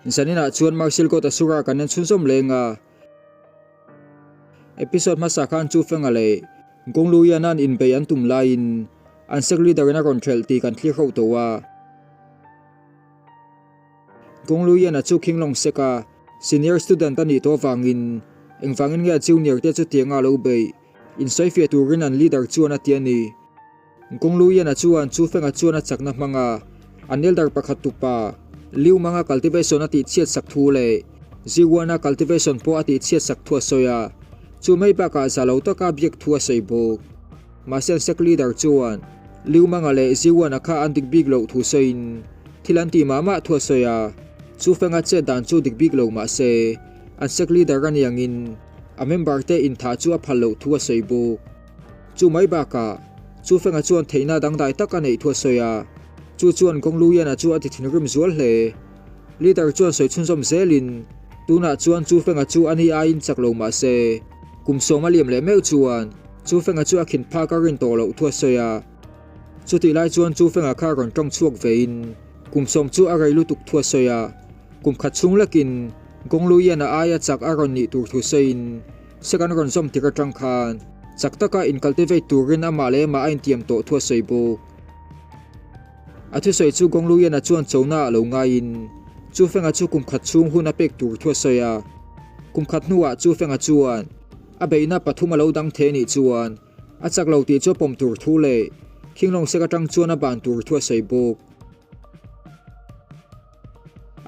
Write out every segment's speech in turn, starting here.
Zaninah chuan Marcel God Asura kan en chhunzawm leng a. Episode hmasa khan Chu Fenga leh Gong Lu Yan an inbei an tum laiin an sect leader in a rawn thelh tih kan thlir ho tawh a. Gong Lu Yan a chu khing lawng sek a, senior student a nih tawh avangin engvangin nge a junior te chutianga a lo beih insawifiah turin an leader chuan a ti a ni. Gong Lu Yan-a chuan Chu Feng-a chuan a chakna hmanga an elder pakhat tupa Liu Mang-a cultivation a tihchhiat sak thu leh Zi Wan-a cultivation pawh a tihchhiat sak thu a sawi a, chu mai bakah za lo taka biak thu a sawi bawk. Mahse an sect leader chuan Liu Mang-a leh Zi Wan-a kha an dik bik loh thu sawiin thil an tih mah mah thu a sawi a, Chu Feng-a chet dan chu dik bik lo mahse an sect leader a niangin a member te inthah chu a phal loh thu a sawi bawk. Chu mai bakah, Chu Fenga chuan theihna dangdai tak a neih thu a sawi a, chu chuan Gong Lu Yan-a chu a ti thinrim zual hle. Leader chuan sawi chhunzawm zelin, Tunah chuan Chu Fenga chu a ni aiin chak lo mah se, kum sawm a liam leh meuh chuan Chu Fenga chu a khin phak a rin tawh loh thu a sawi a. Chutih lai chuan Chu Fenga kha rawn tawng chhuak vein kum sawm chu a rei lutuk thu a sawi a, kum khat chhung lekin Gong Lu Yan-a aia chak a rawn nih tur thu sawiin, Sek an rawn zawm tir atang khan chak taka in cultivate turin amah leh amah a intiam tawh thu a sawi bawk. A thusawi chu Gong Lu Yan-a chuan chona a lo ngaiin Chu Feng-a chu kum khat chhung hun a pek tur thu a sawi a. Kum khat hnuah Chu Feng-a chuan a beihna pathum a lo dang thei anih chuan a chak lo tih chu a pawm tur thu leh Khinglawng sek atang chuan a ban tur thu a sawi bawk.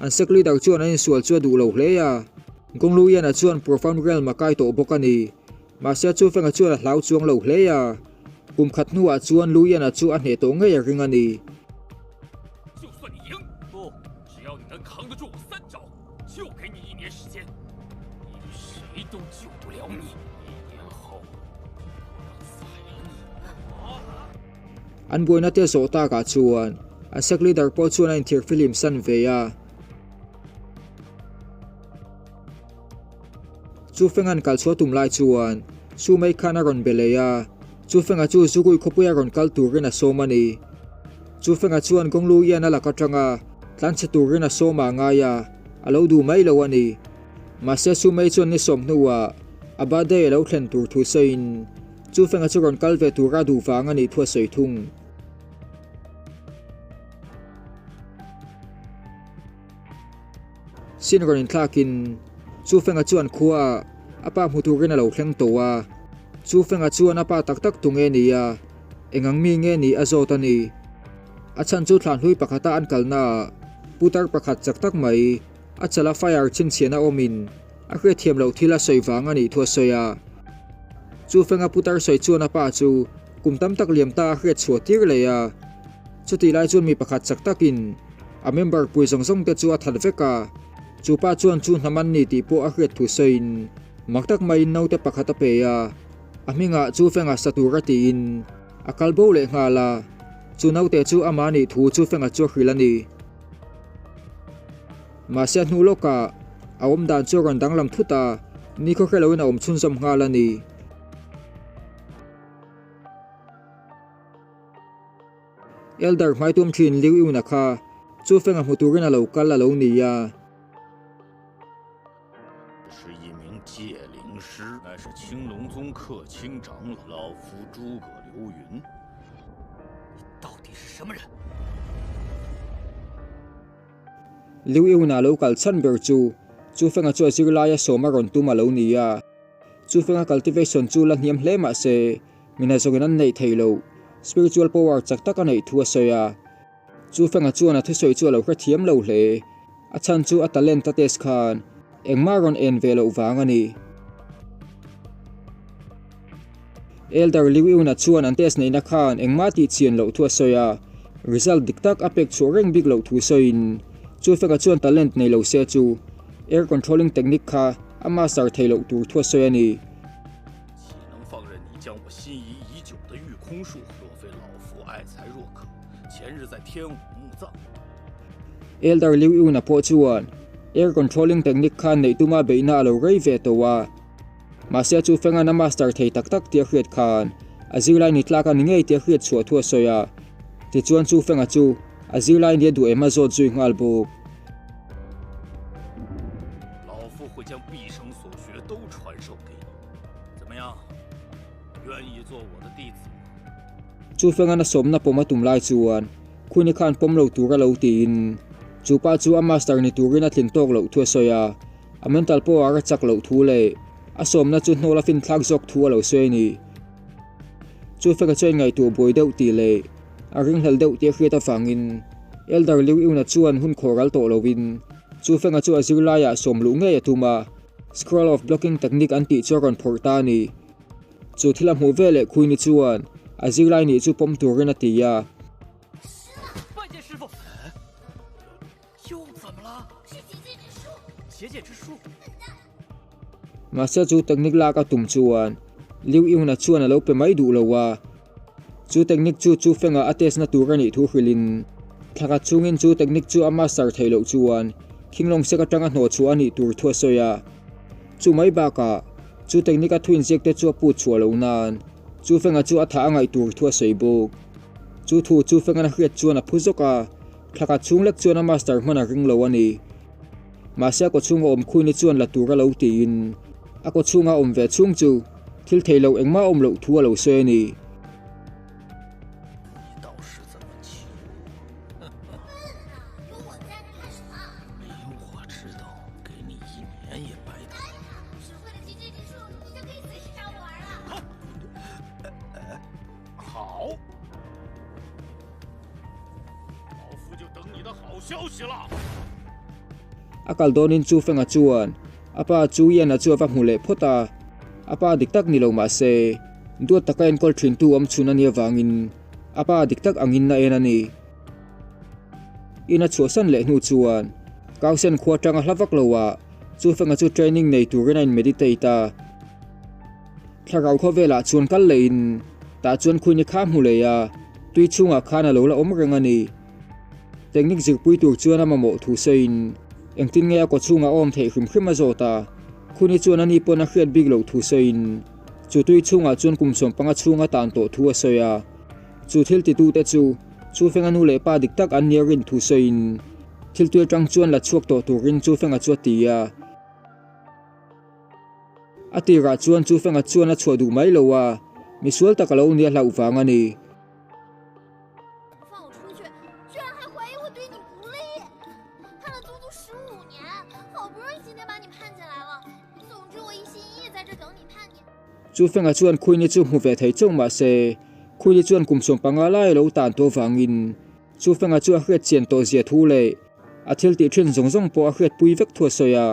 An sect leader chuan an insual chu a duh lo hle a, Gong Lu Yan-a chuan Profound Realm a kai tawh bawk a ni. Mahse Chu Feng-a chuan a hlau chuang lo hle a, kum khat hnuah chuan Lu Yan-a chu a hneh tawh ngei a ring a ni. An buaina te zawh takah chuan an sect leader pawh chuan a inthir film san ve a. Chu Feng-a'n kal chhuah tum lai chuan Su Mei khan a rawn be leh a, Chu Feng-a chu Zugui khawpuia rawn kal turin a sawm a ni. Chu Feng-a chuan Gong Lu Yan a lak atanga tlanchhe turin a sawm a ngai a, a lo duh mai lo a ni. Mahse Su Mei chuan ni sawm hnuah a birthday a lo thlen tur thu sawiin Chu Feng-a chu rawn kal ve tura duh vang a nih thu a sawi thung. Sin rawn inthlakin Chu Feng-a chuan khua a pa hmu turin a lo thleng tawh a. Chu Feng-a chuan a pa tak tak tu nge ni a, eng ang mi nge nih a zawt a ni. A chhan chu thlan hlui pakhata an kalnaah putar pakhat chak tak mai a chala fire chhinchhiahna awmin A hriatthiam loh thil a sawi vang a nih thu a sawi a. Chu Fenga putar sawi chuan a pa chu kum tam tak liam ta a hriat chhuah tir leh a. Chutih lai chuan mi pakhat chak takin a member pui zawng zawng te chu a that vek a. Chu pa chuan chu hnam an ni tih pawh a hriat thu sawiin mak tak maiin naute pakhat a pe a. A hmingah Chu Fenga sa tur a tiin a kal bo leh nghal a. Chu naute chu amah nih thu Chu Fenga chu a hrilh a ni. Mahse a hnu lawkah a awm dan chu a rawn danglam thut a, nikhaw hre loin a awm chhunzawm nghal a ni. Elder hmaitum thin Liu Yuna kha chu Feng-a hmu turin a lo kal a lo ni a. Liu Yuna lo kal chhan ber chu Chu Feng-a chu a zirlaia sawm a rawn tum a lo ni a. Chu Feng-a cultivation chu la hniam hle mah se, mina zawngin an neih theih loh spiritual power chak tak a neih thu a sawi a. Chu Feng-a chuan a thusawi chu a lo hrethiam lo hle. A chhan chu a talent a test khan engmah rawn en ve loh vang a ni. Elder Liu Yuna chuan an test neihna khan engmah tih chian loh thu a sawi a, result dik tak a pek chhuah reng bik loh thu sawiin Chu Feng-a chuan talent nei lo se chu air controlling technique kha a master thei loh tur thu a sawi a ni. Elder Liu Yuna pawh chuan air controlling technique kha neih tuma beihna a lo rei ve tawh a. Mahse chu Feng-a'n a master thei tak tak tih a hriat khan a zirlai ni tlak a ni ngei tih a hriat chhuah thu a sawi a. Tichuan chu Feng-a chu a zirlai ni a duh em a zawt zui nghal bawk. Chu Fengan a sawmna pawm a tum lai chuan Khuni khan pawm lo tur a lo tiin chu pa chu a master ni turin a tlin tawk loh thu a sawi a, a mental power a chak loh thu leh a sawmna chu hnawl a finthlak zawk thu a lo sawi a ni. Chu Fenga chuan ngaihtuah buai deuh tih leh a ringhlel deuh tih a hriat avangin Elder Liu Yuna chuan hun khawh ral tawh loin chu Fenga chu a zirlaiah sawm luh ngei a tum a, Scroll of Blocking Technique an tih chu a rawn phawrh ta a ni. Chu thil a hmuh veleh Queenie chuan a zirlai nih chu pawm turin a ti a. Mahse chu technique lak a tum chuan Liu Yuna chuan a lo pe mai duh lo a. Chu technique chu Chu Feng-a a test na tur a nih thu hrilhin thla khat chungin chu technique chu a master theih loh chuan Khinglawng sek atanga hnawh chhuah a nih tur thu a sawi a. Chu mai bakah, chu technique a thu inziak te chu a put chhuah loh nan Chu Feng-a chu a thah a ngaih tur thu a sawi bawk. Chu thu Chu Feng-an a hriat chuan a phu zawk a, thla khat chhung lek chuan a master hman a ring lo a ni. Mahse a kawchhunga awm Queen-i chuan la tur a lo tiin a kawchhunga awm ve chhung chu thil thei lo engmah a awm loh thu a lo sawi a ni. A kal dawnin chu Fenga chuan a pa chu Ian-a chu a va hmu leh phawt a, a pa dik tak ni lo mah se duat taka enkawl thintu awm chhun a nih avangin a pa dik tak angin a en a ni. In a chhuahsan leh hnu chuan Kausen khua atanga hla vak loah chu Fenga chu training nei turin a in meditate a. Thlarau khawvelah chuan kal lehin tah chuan Queenie kha a hmu leh a, tui chhungah khan a lo la awm reng a ni. Technique zirpui tur chuan a mamawh thu sawiin engtin nge a kaw chhungah a awm theih hrim hrim a zawt a, Queenie chuan ani pawn a hriat bik loh thu sawiin chu tui chhungah chuan kum 15 chhung a tan tawh thu a sawi a. Chu thil titute chu Chu Fenga nu leh pa dik tak an nia rin thu sawiin thil tui atang chuan la chhuak tawh turin Chu Fenga chu a ti a. A tirah chuan chu Fenga chuan a chhuah duh mai lo a, misual tak a lo nia hlauh vang a ni. Chu Fenga chuan Queenie chu hmu ve thei chauh mah se, Queenie chuan kum 15 lai a lo tan tawh vangin chu Fenga chu a hriat chian tawh zia thu leh a thil tih thin zawng zawng pawh a hriatpui vek thu a sawi a.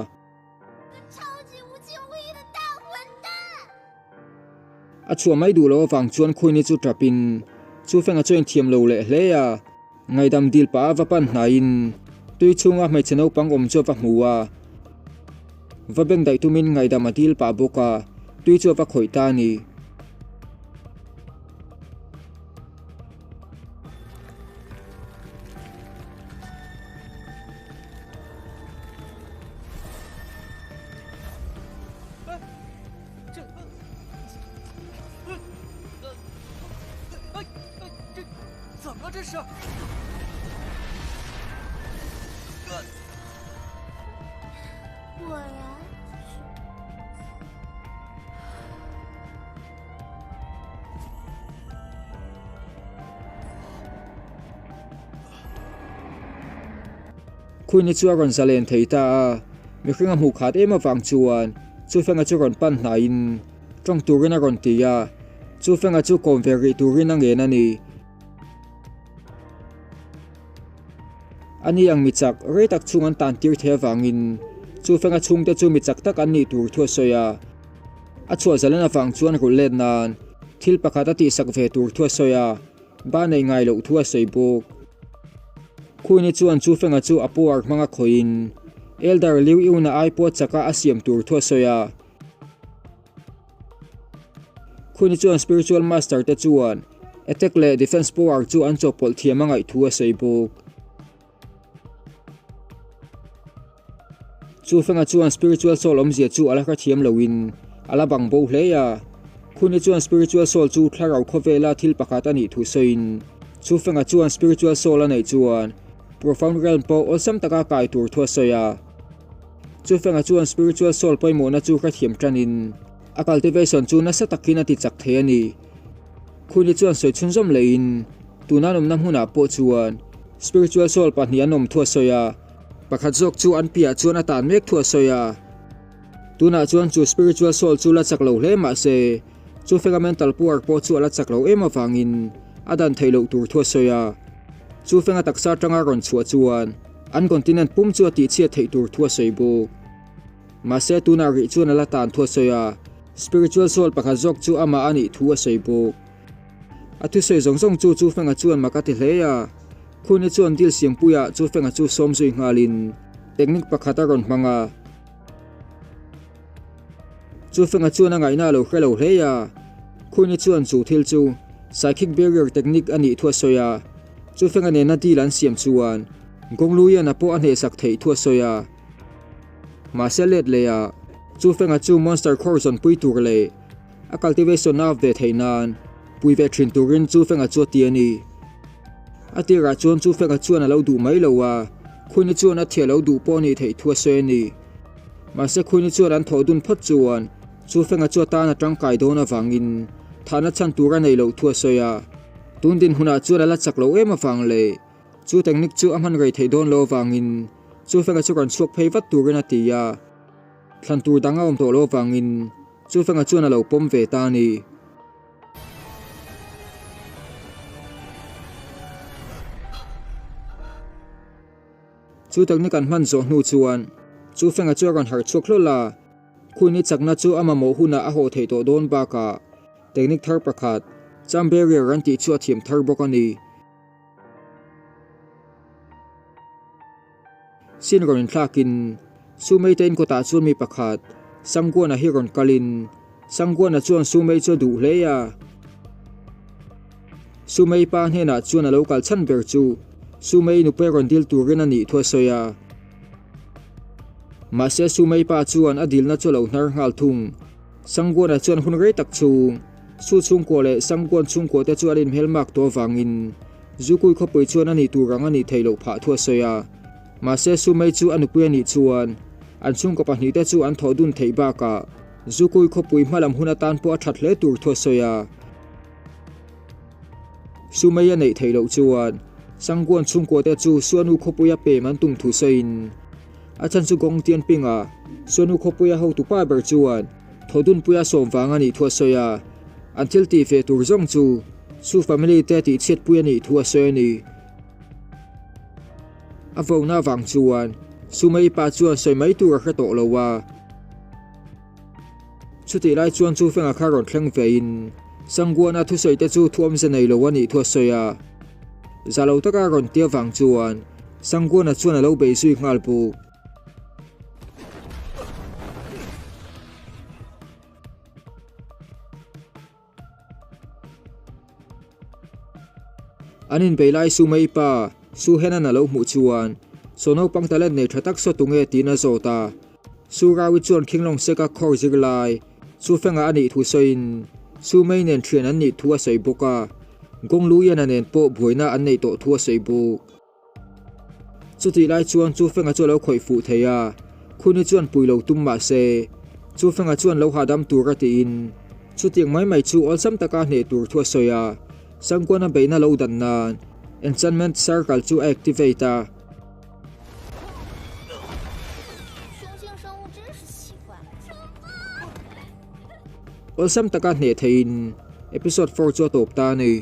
A chhuah mai duh loh avang chuan Queenie chu tap in chu Fenga chuan thiam lo leh hle a, ngaidam dil pah a va pan hnaiin tui chhunga hmeichhe naupang awm chu a va hmu a, va beng daih tumin ngaidam a dil pah bawk a, tui chu a va khawih ta a ni. Queenie chu a rawn zalen thei ta a, mihring a hmuh khat em avang chuan chu Fenga chu rawn pan hnaiin tawng turin a rawn ti a, chu Fenga chu kawm ve rih turin a ngen a ni. Ani ang mi chak rei tak chhung an tan tir thei avangin chu Fenga chhungte chu mi chak tak an nih tur thu a sawi a. A chhuah zalen avang chuan rulh let nan thil pakhat a tihsak ve tur thu a sawi a, ba nei ngai loh thu a sawi bawk. Queenie chuan chu Fenga chu a power hmanga khawihin Elder Liu Yuna ai pawh chaka a siam tur thu a sawi a. Queenie chuan Spiritual Master te chuan attack leh defense power chu an chawhpawlh thiam a ngaih thu a sawi bawk. Chu Fenga chuan spiritual soul awmzia chu a la hrethiam loin a la bang bo hle a. Khuni chuan spiritual soul chu thlarau khawvela thil pakhat a nih thu sawiin Chu Fenga chuan spiritual soul a neih chuan profound realm pawh awlsam taka kai tur thu a sawi a. Chu Fenga chuan spiritual soul pawimawhna chu hrethiam tanin a cultivation chu nasa takin a ti chak thei a ni. Khuni chuan sawi chhunzawm lehin tuna an awmna hmunah pawh chuan spiritual soul pahnih an awm thu a sawi a, pakhat zawk chu an piahah chuan a tan mek thu a sawi a. Tunah chuan chu spiritual soul chu la chak lo hle mah se, chu fenga mental power pawh chu a la chak lo em avangin a dan theih loh tur thu a sawi a. Chu fenga taksa atanga rawn chhuah chuan an continent pum chu a tihchhiat theih tur thu a sawi bawk. Mahse tunah rih chuan a la tan thu a sawi a. Spiritual soul pakhat zawk chu amah a nih thu a sawi bawk. A thusawi zawng zawng chu Chu Fenga chuan mak a ti hle a. Khuni chuan deal siampuiah Chu Fenga chu sawm zui nghalin technique pakhat a rawn hmang a. Chu Fenga chuan a ngaihna a lo hre lo hle a. Khuni chuan chu thil chu psychic barrier technique a nih thu a sawi a. Chu Fenga nena deal an siam chuan Gong Luian-a pawh a hnehsak theih thu a sawi a. Mahse let leh ah chu Fenga chu Monster Core zawnpui tur leh a cultivation a ve theih nan pui ve thin turin chu Fenga chu a ti a ni. A tirah chuan chu Fenga chuan a lo duh mai lo a, Khuini chuan a thiah lo duh pawh a nih theih thu a sawi a ni. Mahse Khuini chuan an thawh dun phawt chuan chu Fenga chu a tan a tangkai dawn avangin thahna chhan tur a neih loh thu a sawi a. Tun dinhmunah chuan a la chak lo em avang leh Chu technique chu a hman rei theih dawn lo avangin chu fenga chu rawn chhuak phei vat turin a ti a, thlan tur dang a awm tawh lo avangin chu fenga chuan a lo pawm ve ta a ni. Chu technique an hman zawh hnu chuan chu fenga chu a rawn harh chhuak hlawl a, Khuini chakna chu a mamawh hunah a haw theih tawh dawn bakah technique thar pakhat, Charm Barrier an tih chu a thiam thar bawk a ni. Sin rawn inthlakin Sumei te inkawtah chuan mi pakhat Sangguana hi rawn kalin Sangguana chuan Sumei chu a duh hle a. Sumei pa hnenah chuan a lo kal chhan ber chu Sumei nupui rawn dil turin a nih thu a sawi a. Mahse Sumei pa chuan a dilna chu a lo hnar nghal thung. Sangguana chuan hun rei tak chhung Su chhungkua leh Sangguan chhungkua te chu an inhmelmak tawh avangin Zukui khawpui chuan a nih tur ang a nih theih loh phah thu a sawi a. Mahse Sumei chu a nupui a nih chuan an chhungkaw pahnih te chu an thawh dun theih bakah Zukui khawpui hmalam hun atan pawh a that hle tur thu a sawi a. Sumei a neih theih loh chuan Sangguan chhungkua te chu Suanu khawpuia pem an tum thu sawiin a chhan chu Gong Tianpinga Suanu khawpuia hotupa ber chuan Thodunpuia sawm vang a nih thu a sawi a, an thil tih ve tur zawng chu Su family te tih chhiatpui a nih thu a sawi a ni. A vona avang chuan Sumei pa chuan sawi mai tur a hre tawh lo a. Chutih lai chuan chu fenga kha rawn thleng vein Sangguana thusawi te chu thu awmze nei lo a nih thu a sawi a. Za lo taka rawn tia vang chuan Sangguana chuan a lo bei zui nghal bawk. An inbei lai Su Mei pa, Su Henan a lo hmuh chuan, Saw naupang talent nei tha tak saw tunge tiin a zawt a. Su Rawi chuan Khinglawng Seka khawr zirlai, Su Fenga a nih thu sawiin, Su Mei nen thian an nih thu a sawi bawk a. Gong Luiana nen pawh buaina an neih tawh thu a sawi bawk. Chutih lai chuan chu Fenga chu a lo khawih fuh thei a, Khuni chuan pui lo tum mah se, chu Fenga chuan lo hahdam tur a tiin chutiang mai mai chu awlsam taka hneh tur thu a sawi a, Sangkuana beihna lo dan nan Enchantment Circle chu a activate a. Awlsam taka hneh theiin episode 4 chu a tawp ta a ni.